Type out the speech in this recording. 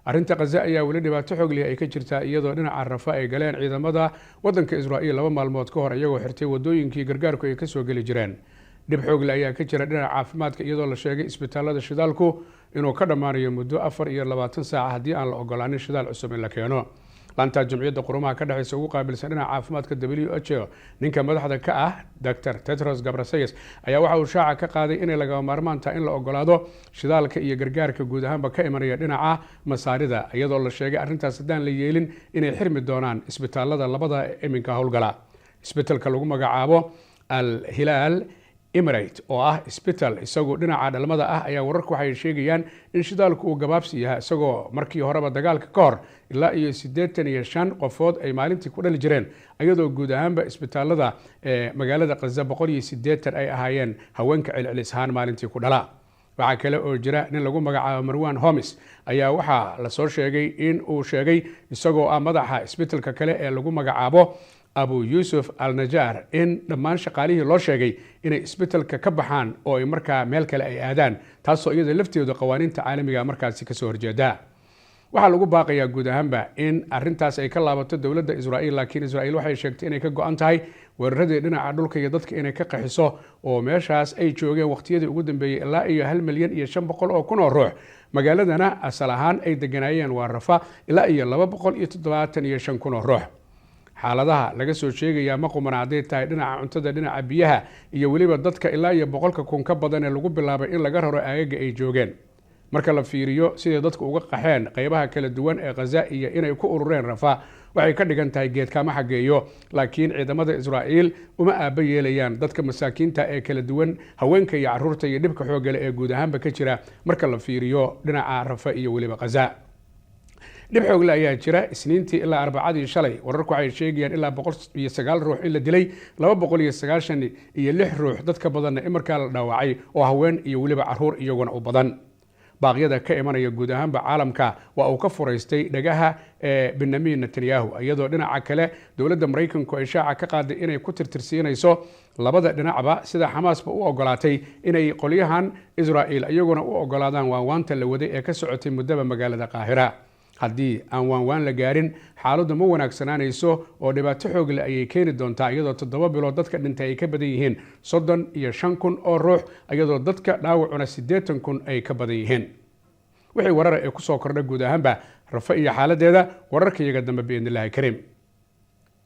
Arrinta Khaza ayaa weli dhibaato xoogleh ay ka jirtaa, iyadoo dhinaca Rafa ay galeen ciidamada wadanka Israa'iil 2 maalmood ka hor, iyagoo xirtay wadooyinkii gargaarku ay kasoo geli jireen. Dhib xoogle ayaa ka jira dhinaca caafimaadka, iyadoo la sheegay isbitaalada shidaalku inuu ka dhammaanayo muddo 24 saaca haddii aan la ogolaanin shidaal cusub in la keeno. Laanta Jumciyadda Qurumaha ka dhexeysa ugu qaabilsan dhinaca caafimaadka, WHO, ninka madaxda ka ah, Dr Tedros Ghebreyesus, ayaa waxa uu shaaca ka qaaday inay lagama maarmaan tahay in la ogolaado shidaalka iyo gargaarka guud ahaanba ka imanaya dhinaca Masaarida, iyadoo la sheegay arrintaas haddaan la yeelin inay xirmi doonaan isbitaalada labada iminka howlgala. Isbitalka lagu magacaabo Al Hilaal Emirate, oo ah isbital isagu dhinaca dhalmada ah, ayaa wararku waxay sheegayaan in shidaalku uu gabaabsi yahay, isagoo markii horeba dagaalka ka hor ilaa iyo 85 qofood ay maalintii ku dhali jireen, iyadoo guud ahaanba isbitaalada ee magaalada Khaza 180 ay ahaayeen haweenka celcelis ahaan maalintii ku dhala. Waxaa kale oo jira nin lagu magacaabo Marwan Homis, ayaa waxaa lasoo sheegay in uu sheegay, isagoo ah madaxa isbitalka kale ee lagu magacaabo Abu Yuusuf Al Najaar, in dhammaan shaqaalihii loo sheegay inay isbitalka ka baxaan oo ay markaa meel kale ay aadaan, taasoo iyada lafteedu qawaaniinta caalamiga markaasi kasoo horjeeda. Waxaa lagu baaqayaa guud ahaanba in arintaas ay ka laabato dowladda Israa'iil, laakiin Israa'iil waxay sheegtay inay ka go-an tahay weeraradii dhinaca dhulka iyo dadka inay ka qaxiso, oo meeshaas ay joogeen waqtiyadii ugu dambeeyey ilaa iyo 1,500,000 oo ruux. Magaaladana asal ahaan ay deganaayeen waa Rafa ilaa iyo 275,000 oo ruux. Xaaladaha laga soo sheegayaa ma qumana, hadday tahay dhinaca cuntada, dhinaca biyaha iyo weliba dadka ilaa iyo 100,000 ka badan ee lagu bilaabay in laga raro aagaga ay joogeen. Marka la fiiriyo siday dadku uga qaxeen qeybaha kala duwan ee Khaza iyo inay ku urureen Rafa, waxay ka dhigan tahay geedkama xageeyo. Laakiin ciidamada Israa'iil uma aaba yeelayaan dadka masaakiinta ee kala duwan, haweenka iyo caruurta, iyo dhibka xoogale ee guud ahaanba ka jira marka la fiiriyo dhinaca Rafa iyo weliba Khaza. Dhib xoogle ayaa jira. Isniintii ilaa Arbacadii shalay, wararku waxay sheegayaan ilaa 109 ruux in la dilay, 296 ruux dad ka badanna in markaa la dhaawacay, oo haween iyo weliba caruur iyaguna u badan. Baaqyada ka imanaya guud ahaanba caalamka waa uu ka furaystay dhagaha ee Benyamin Netanyahu, iyadoo dhinaca kale dowladda Maraykanku ay shaaca ka qaaday inay ku tirtirsiinayso labada dhinacba, sida Xamaasba u ogolaatay inay qolyahan Israa'iil iyaguna u ogolaadaan waanwaanta la waday ee ka socotay muddaba magaalada Qaahira. Haddii aan waanwaan la gaarin, xaaladdu ma wanaagsanaanayso oo dhibaato xoogle ayay keeni doontaa, iyadoo 7 bilood dadka dhintay ay ka badan yihiin 35,000 oo ruux, iyadoo dadka dhaawacuna 80,000 ay ka badan yihiin. Wixii warara ee kusoo kordha guud ahaanba Rafa iyo xaaladeeda, wararka iyaga dambe, biidni Illahi kariim.